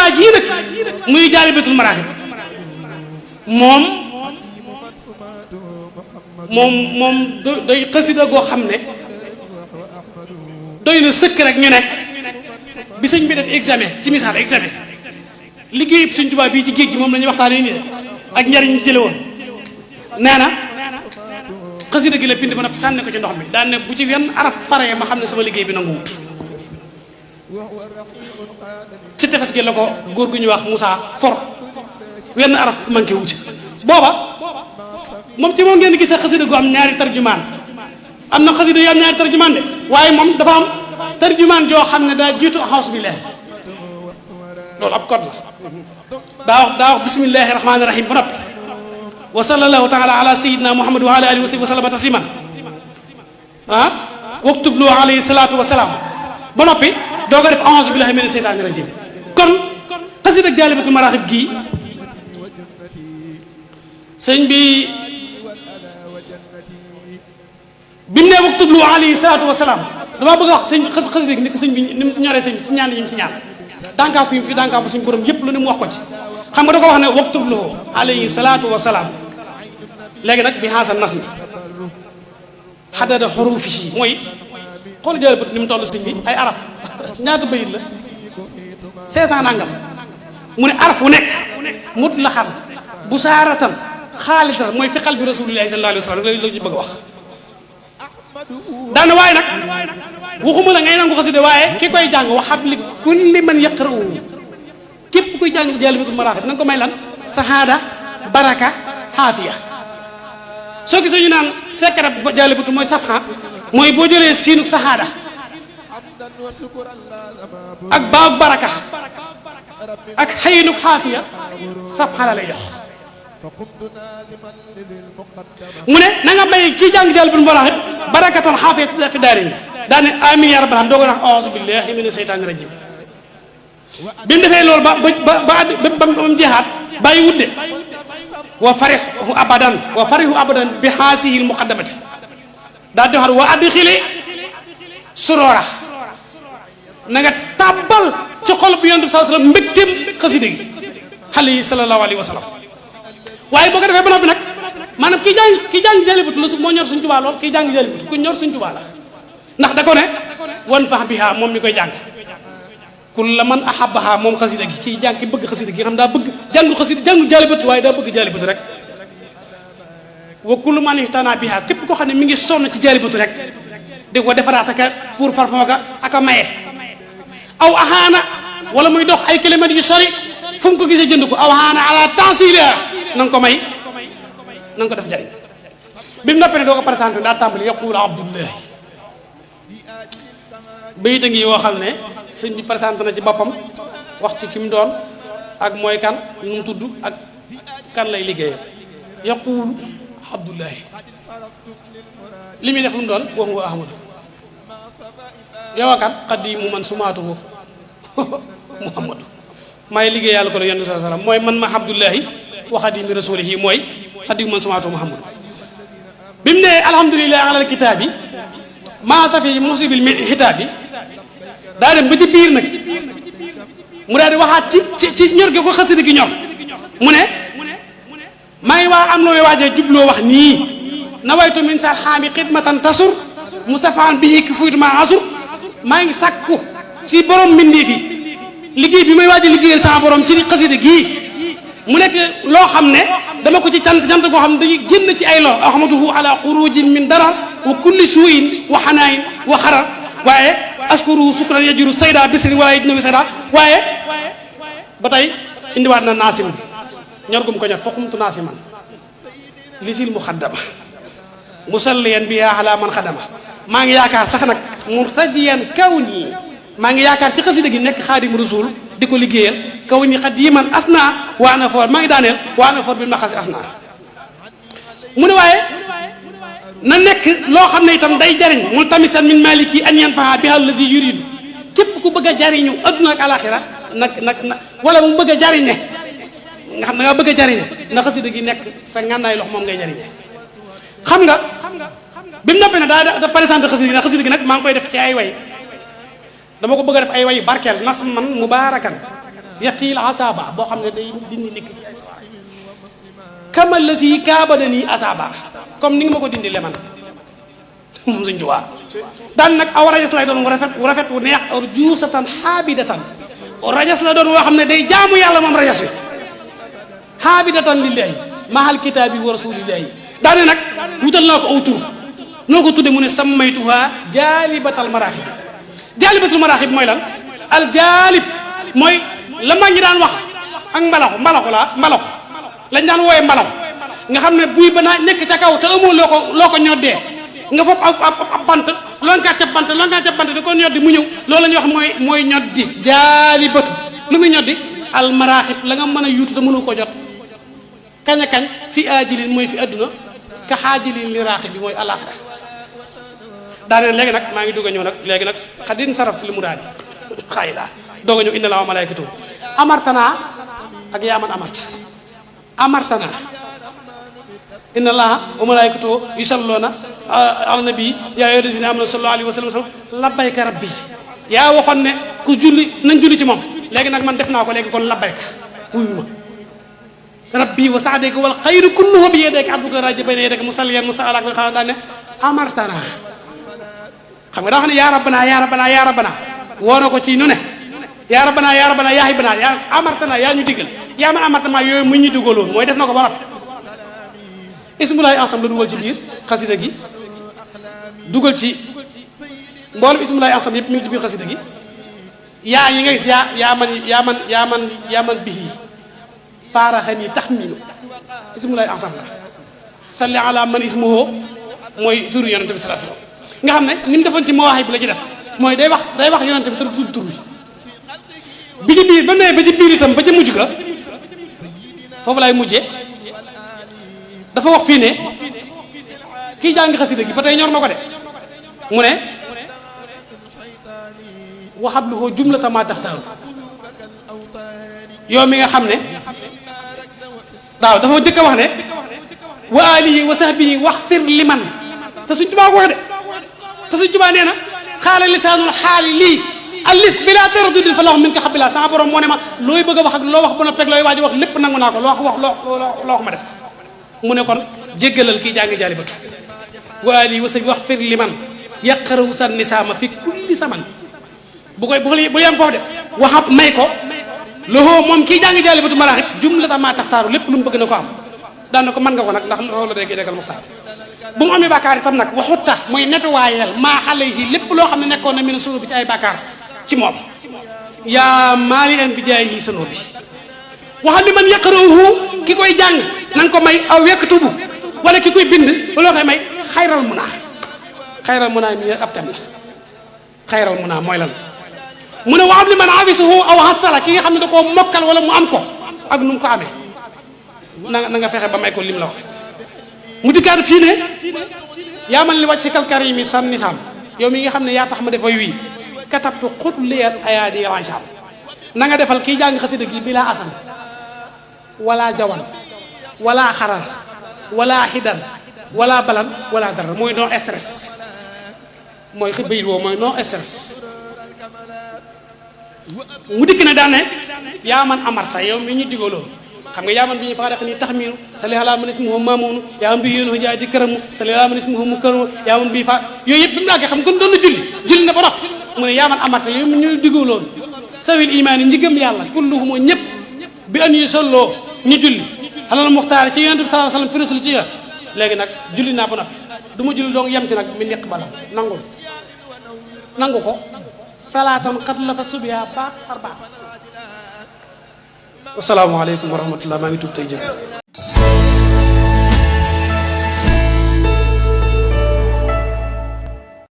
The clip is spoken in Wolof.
Tuubaa gii nag muy Jaalibatul Maraaxib moom doy xasida goo xam ne doy na sëkk rek ñu ne bi sëñ bi def examen ci misaal examen liggéeyub sëñ Tuubaa bii ci géej gi moom la ñuy waxtaanee nii ak njariñ ñu jële woon nee na xasida gi la bind ba nag sànni ko ci ndox mi daan ne bu ci wenn araf faree ma xam ne sama liggéey bi nangu wut ci tefes gi la ko góor gu ñuy wax Moussa for wenn araf manqué wu ci booba moom ci moom ngeen gisee xasida gu am ñaari tarjumaan am na xasida yu am ñaari tarjumaan de waaye moom dafa am tarjumaan joo xam ne daa jiitu axaus billahi loolu ab code la daa wax bismillahi rahmaani rahim ba noppi wa sallallahu taala ala sayidina muhammad wa ala alihi wa sallama tasliman waktub lu alayhi salatu wa salaam ba noppi doo ko def a'uuzu billahi mina seytaani rajim kon xasida Jaalibatul Maraaxib gii sëñ bi bi mu ne waktub lu alayhi salatu wa salaam damaa bëgg a wax sëñ xasida gi ni ko sëñ bi ni mu ñoree sëñ bi ci ñaan yi mu ci ñaan dànkaafu yi mu fi dànkaafu suñu borom yépp lu ne mu wax ko ci xam nga da ko wax ne waktub lu alayhi salatu wa salaam léegi nag bi xaasa nas mi xadada xuruufi yi mooy xool Jaalibat ni mu toll sëñ bi ay araf ñaata bayit la 500 nangam mu ne araf wu nekk mut la xam bu saaratan xaalita mooy fi qalbi rasulillahi sallallahu alayhi wa sallam la ñu bëgg a wax daana waaye nag waxuma la ngay nangu xasida waaye ki koy jàng waxab li kulli man yaqra'u képp kuy jàng Jaalibatul Maraaxib na nga ko may lan sahaada baraka xaafiya soo gisee ñu naan secret Jaalibatu mooy safha mooy boo jëlee siinu sahaada ak baaw baraka ak xëyinu xaafiya safha la lay jox mu ne na nga may kii jàng Jaalibatul Maraaxib barakatan xaafiya fi daarayni daane amin ya rabbal aalamiin doo ko wax a'uuzu billahi mina seytaani rajim bi mu defee loolu ba mu jeexaat bàyyi wudde wa farihu abadan bi haasihil muqaddamati daa doxal wa adxili suroora na nga tàbbal ci xol bu yonent bi sallallahu alayhi wa sallam mbégteem xasida gi xale yi sallallahu alayhi wa sallam waaye boo ko defee ba noppi nag maanaam kii jàng Jaalibatu la moo ñor Sëñ Tuubaa lool kii jàng Jaalibatu ku ñor Sëñ Tuubaa la ndax da ko ne wan fax biha moom mi koy jàng kulla man ahabbaha moom xasida gi kii jàng ki bëgg xasida gi nga xam daa bëgg jàngul xasida jàngul Jaalibatu waaye daa bëgg Jaalibatu rek wa kullu man ihtana biha képp koo xam ne mi ngi sonn ci Jaalibatu rek di ko defaraat aka pour parfum aka maye aw ahaana wala muy dox ay kilomètres yu sori fu mu ko gisee jënd ko aw ahaana ala tansila na nga ko may na nga ko def jariñ bi mu noppee ne doo ko présenté daa tàmbali yaqulu abdullahi bayit a ngi yoo xam ne sëñ bi présenté na ci boppam wax ci ki mu doon ak mooy kan nu mu tudd ak kan lay liggéeyal yaqulu abdullahi li muy def lu mu doon wax nga ahmadu yow akan xaddimu man sumaatuhu muhammadu maay liggéey yàlla ko la yonent bi sallallahu alayhi wasallam mooy man ma abdullahi wa xadimi rasulihi mooy xaddimu man sumaatuhu muhammadu bi mu ne alhamdulillahi alal kitaabi maa safi musibil hitaabi daa dem ba ci biir nag mu daal di waxaat ci ñor gi ko xasida gi ñor mu ne maa ngi waa am looy waajee jubloo wax nii nawaytu min sal xaami xidmatan tasur musafaan bihi ki fuytu ma asur maa ngi sàkku ci borom mbindee fi liggéey bi may waaj a liggéeyal sama borom ci xasida gii mu nekk loo xam ne dama ko ci cant goo xam ne dañuy génn ci ay lor ahmaduhu ala xurujin min darar wa kulli suuin wa xanaayin wa xarar waaye askuru sukran yajuru sayda bisri wala it nawi sayda waaye ba tey indiwaat na naasim ñor gum ko ñor foqumtu naasiman lisil muxaddama musalliyan bi yaa ala man xadama maa ngi yaakaar sax nag murtajiyan kaw nii maa ngi yaakaar ci xasida gi nekk xaadim rasul di ko liggéeyal kaw nii xat yi man asna waa na foor maa ngi daaneel waa na foor bi ma xasi asna mu ne waaye na nekk loo xam ne itam day jariñ mul tamisan min maliki an yanfaha biha allazi yuridu képp ku bëgg a jariñu adduna ak alaxira nag wala mu bëgg a jariñe nga xam ne nga bëgg a jariñe na xasida gi nekk sa ngànnaay loxo moom ngay jariñe xam nga bi mu noppee ne daa présenté xasida gi nag maa ngi koy def ci ay way dama ko bëgg a def ay way barkeel nas man mubarakan yaqiil asaba boo xam ne day dindi nikk kamal la si kaabadanii asaba comme ni nga ma ko dindi le man moom suñ juwaa daan nag aw rajas lay doon wu rafet wu neex aw juusatan xaabidatan rajas la doon woo xam ne day jaamu yàlla moom rajas wi xaabidatan lillahi mahal kitaabi wa rasulillahi daane nag wutal naa ko aw tur noo ko tudde mu ne sammaytuha jaalibatal maraaxib jaalibatul maraaxib mooy lan al jaalib mooy la mag ñi daan wax ak mbalaxu lañ daan wooye mbalaxu nga xam ne buy ba naa nekk ca kaw te amoo loo ko ñoddee nga fopp ab bant lonkaa ca bant da ko ñoddi mu ñëw loolu la ñuy wax mooy ñoddi jaalibatu lu muy ñoddi al maraaxib la nga mën a yuutu te mënu ko jot kañ a kañ fi aajilin mooy fi adduna ka xaajilin li raaxi bi mooy alaaxira daaneel léegi nag maa ngi dugg a ñëw nag léegi nag xadin saraftu li mu daal di xaay laa doog a ñëw inna laa wa malaykatu amartanaa ak yaa man amartanaa inna allaha wa malaykatu yusalluuna ala nabi yaa ayyuhal lazina aamanu sallu alayhi wa sallam labbayka rabbi yaa waxoon ne ku julli nañ julli ci moom léegi nag man def naa ko léegi kon labbayka wuyu ma rabbi wa saadika wal xayru kulluhu bi yadayka abduka raji bayna yadayka musalliyan musalak bi xaw daan ne amartana xam nga daa wax ne yaa rabbana woo na ko ci nu ne yaa rabbana yaa hibana yaa amartana yaa ñu diggal yaa man amartama yooyu mu ñu digaloon mooy def na ko ba rab ismulaay ansam la dugal ci biir xasida gi dugal ci mboolem ismulaay ansam yëpp mi ngi ci biir xasida gi yaa yi nga gis yaa man bihi faaraxani taxminu ismulaay ansam la salli ala man ismuhu mooy turu yonente bi sallallahu alayhi wasallam nga xam ne ni mu defoon ci mawaahib bi la ci def mooy day wax yonente bi te du tur bi ci biir ba nee ba ci biir itam ba ci mujj ga foofu laay mujjee dafa wax fii ne kii jàng xasida gi ba tey ñor na ko de mu ne waxabluhu jumlata ma taxtaaru yow mi nga xam ne daaw dafa jëkk a wax ne wa alihi wa sahbihi waxfir liman te suñ tubaa ko wax de te suñ tubaa nee na xaala lisaanul xaali lii alif bila taraddudin fa lahu min ka xabilaa sama borom moo ne ma looy bëgg a wax ak loo wax ba noppeeg looy waaj wax lépp nangu naa ko loo wax ma def mu ne kon jéggalal kii jàngi jaalibatu wa alihi wa sahbihi waxfir liman yaqrahu san nisaama fi kulli saman bu yem foofu de waxab may ko loxo moom kii jàngi jaalibatu maraaxib jumlata maa taxtaaru lépp lu mu bëgg na ko am daan na ko mën nga ko nag ndax loolu day dekkal muxtaar bu mu amee bàkkaar itam nag waxutta mooy nettoyel maa xale yi lépp loo xam ne nekkoon na mine suuf bi ci ay bàkkaar ci moom yaa maali en bi jaay yi sanoo bi waxal li man yaqarahu ki koy jàng na nga ko may aw yekkatubu wala ki koy bind loo koy may xayral munaa mi ab tem la xayral munaa mooy lan mu ne waxam li man afisuhu aw hasala ki nga xam ne da koo mokkal wala mu am ko ak nu mu ko amee na nga fexe ba may ko lim la wax mu dikkaat fii ne yaa man li wàcc si kalkarimi san nisaam yow mi nga xam ne yaa tax ma defay wii katabtu xut leer ayaadi ansam na nga defal kii jàng xasida gi bilaa asan wala jawan wala xarar wala xidan wala balan wala dara mooy non stress mooy bayit woo mooy non stress mu dikk na daan ne yaa man amarta yow mi ñu digaloon xam nga yaa man bi ñu fa def ni taxmiinu salli ala man ismuhu maamuunu yaa man bi yéen jaay di këramu salli ala man ismuhu mu këramu yaa man bii fa yooyu yëpp bi mu laagee xam kon doon na julli na ba noppi mu ne yaa man amarta yow mi ñu digaloon sawil imaan yi ñi gëm yàlla kulluhum ñëpp bi an yu solloo ñu julli xalal muxtaar ci yonent bi sallallahu alayhi wasallam fi rasul ci ya léegi nag julli naa ba noppi du ma julli donc yem ci nag mi neq bala nangu ko salaatan xat la fa subiya baax par baax asalaamaaleykum wa rahmatullah maa ngi tuub tey jëg